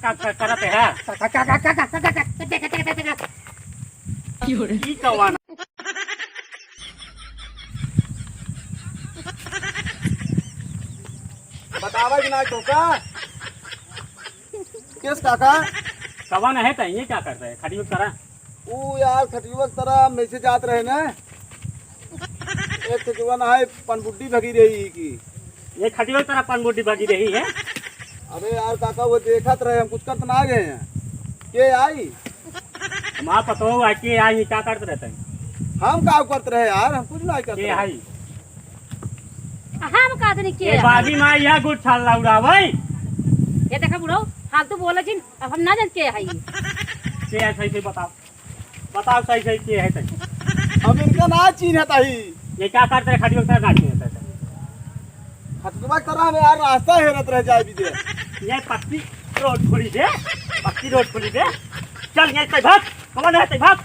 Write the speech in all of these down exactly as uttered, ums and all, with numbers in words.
क-, क-, करत है? का, का, का? ई कवन? बतावा कि ना तोका? केस काका? कवन है त ये क्या करता है? खड़ी उठ करा। ऊ यार, खटिया के तरह हम ऐसे जात रहे ना, एक खटिया ना है, पनबुड्डी भगी रही की। ये खटिया के तरह पनबुड्डी भगी रही है। अरे यार काका, वो देखत रहे, हम कुछ करत ना गए हैं। के आई? हमार पतोह आई, के आई, का करत रहते हैं? हम का करत रहे यार, हम कुछ ना करत के रहे। आई? हम का जानी के ये आई? बागी माँ यह गुड़ छाल लौड़ा भाई। ये देखा बुढ़ऊ, फालतू बोला जिन, अब हम ना जान के आई। के आई सही से बताओ। बताओ सही सही के है तनी। हम इनका ना चीन्हत हई। ये का करत रहे खटिया के तरह ना चीन्हत है? खटिया के तरह हम यार रास्ता हेरत रह जाए भी दे। ये पक्की रोड खोली दे, पक्की रोड खोली दे। चल ये तै भाग, कौन है तै भाग?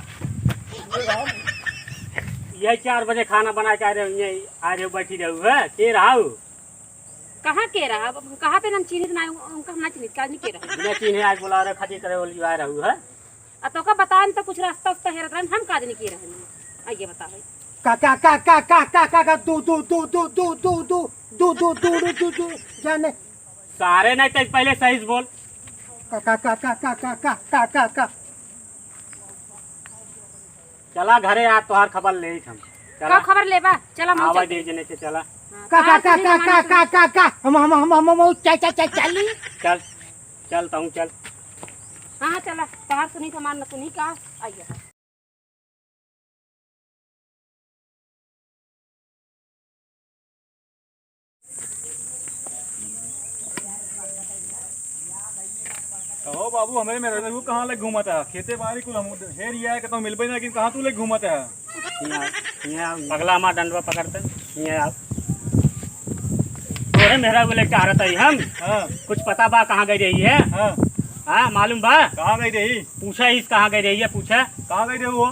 ये चार बजे खाना बना के आ रहे हो, ये आ रहे हो, बैठी रहे हो, है? के रहा हो? कहाँ के रहा? अब कहाँ पे हम चिन्हित ना, उनका हम ना चिन्हित, का नहीं के रहा? बिना चिन्हे आज बोला रहे, खटिया करे बोली आ रहे हो, है? आ तोका बताएन तो कुछ रास्ता उस्ता हेरत रहन, हम का जानी के रहन। आ ये बता भाई। का, का, का, दू, दू, दू, दू, जाने। सारे नहीं तो पहले सही से बोल। का, का, का। चला घरे आ, तोहार खबर लेइत हम। चला। का खबर लेबा? चला, हम आवा चलते। दे जने के चला। हाँ, का, का, तोहार का, सुनी का, हमार का, सुनी। का, का, का, हम, हम, हम, हम, हम, चल, चल, चल, चली। चल, चल, तहूँ चल। हाँ, हाँ, चला। तोहार सुनी, हमार न सुनी का? आइए। कहो बाबू, हमरे मेहरारू कहाँ ले घूमत है? खेते बारी कुल हम हेर लिया है, कहता हूँ मिलबे ना, लेकिन कहाँ तू ले घूमत है? हियाँ, हियाँ पगला हमार डंडवा पकड़ते, हियाँ आओ। तोरे मेहरारू लेके आ रहता ही हम। हाँ। कुछ पता बा कहाँ गई रही है? हाँ। हाँ, मालूम बा? कहाँ गई रही? पूछा इस कहाँ गई रही है, पूछा। कहाँ गई रही वो?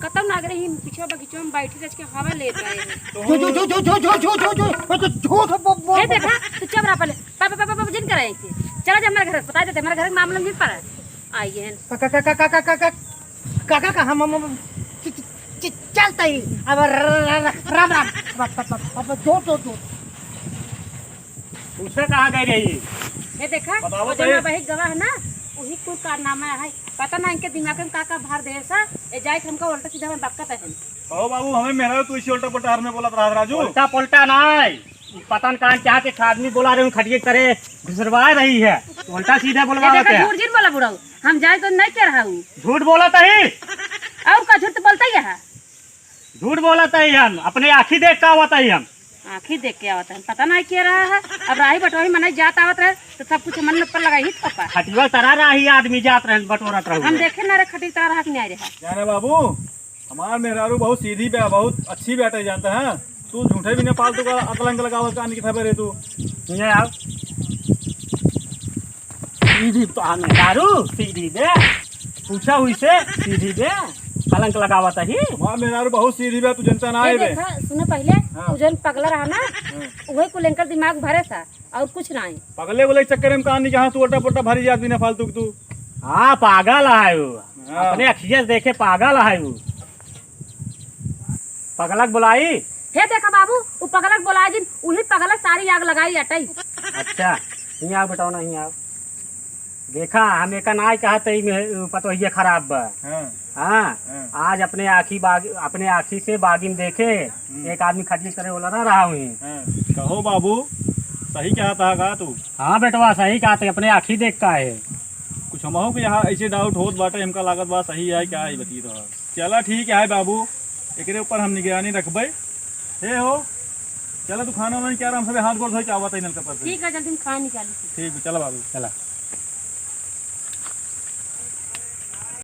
कतौ ना गई रही, पीछे बगीचों में बैठी रह के हवा लेत रहे हैं। तो जो, जो, जो, जो, जो, जो, जो, जो, जो, जो, झूठ ब-, ब-, ये देखा, तू चुप रहा पहले। पापा, पापा, पापा, जिन करे ऐसे। चला जा हमारे घर, बता देते, हमारे घर के मामला में जिन पर है। आइए हैं। का, का, का, हम, हम, हम, चि-, चि-, चि-, चलते ही। अब र-, र-, र-, राम, राम। अब, अब, अब, अब, जो, जो, जो। पूछे कहाँ गई रही? ये देखा, बताओ वो तो जना ये। वही गवाह ना, वही कुल कारनामा है। पता ना इनके दिमाग में का का भर दे सा, ये जाए के हमका उल्टा सीधा में बकत है। ओ बाबू, हमें मेहरारू तू इसी उल्टा पुल्टा हर में बोलत रहा राजू। उल्टा पुल्टा ना है, पता न कहाँ, कहाँ के आदमी बोला रहे, खटिया के तरे घुसरवा रही है, उल्टा सीधा बोलवा ये देखा, देते हैं। झूठ झूठ बोला बुढ़ऊ, हम जाए तो नहीं कह रहा हूँ। झूठ बोलत ही। और का झूठ तो बोलता ही है। झूठ बोलत ही हम, अपने आँखी देख का आवत ही हम। आँखी देख के आवत है, पता नहीं के रहा है। अब राही बटोही मनई जात आवत रहे, तो सब कुछ मन ऊपर लगाई ही थोपा। खटिया तरा राही आदमी जात रहे, बटोरत रहू हम है। देखे ना रे, खटिया तरा रहा कि नहीं रहा। जाने बाबू, हमार मेहरारू बहुत सीधी बा, बहुत अच्छी बाटे, जानता है। तू झूठे भी ना फालतू का अकलंक लगावत का, आने की खबर है तू। ये आओ। सीधी तो आ मेहरारू, सीधी बे। पूछा हुई से, सीधी बे। कलंक लगावत ही। हमार मेहरारू बहुत सीधी बा, तू जनता ना ये है बे। देखा, सुनो पहले, हाँ। उ जौन पगला रहा ना, हाँ। वही कुल एनकर दिमाग भरे सा, और कुछ नहीं। पगले वाले चक्कर में कहानी कहाँ तू उल्टा पुल्टा भरी जात बिना फालतू के तू। हाँ, पागल है वो। हाँ। अपने अखिया से देखे पागल है वो। पगलक बुलाई? हे देखा बाबू, उ पगलक बुलाई जिन, उही पगलक सारी आग लगाई अटई। अच्छा, हियाँ आओ बेटा, ना हियाँ आओ। देखा, हम एका नाई कहा तई में पतोहिया खराब बा। हाँ। हाँ, हाँ। आज अपने आँखी बाग-, अपने आँखी से बागी में देखे, हम्म। एक आदमी खटिया तरे ओलरा रहा हुई। हाँ। कहो बाबू, सही कहा था का तू? हाँ बेटवा, सही कहा थे, अपने आँखी देख का है। कुछ हमहू के यहाँ ऐसे doubt होत बाटे, हमका लागत बा सही है क्या, ये बतिए तो। चला ठीक है बाबू, एकरे ऊपर हम निगरानी रखबे। हे हो, चला तू खाना वाना क्या आराम से हाथ गोड़ धोए के आवत है नलका पर से। ठीक है, जल्दी हम खाना निकाली। ठीक है, चला बाबू। चला।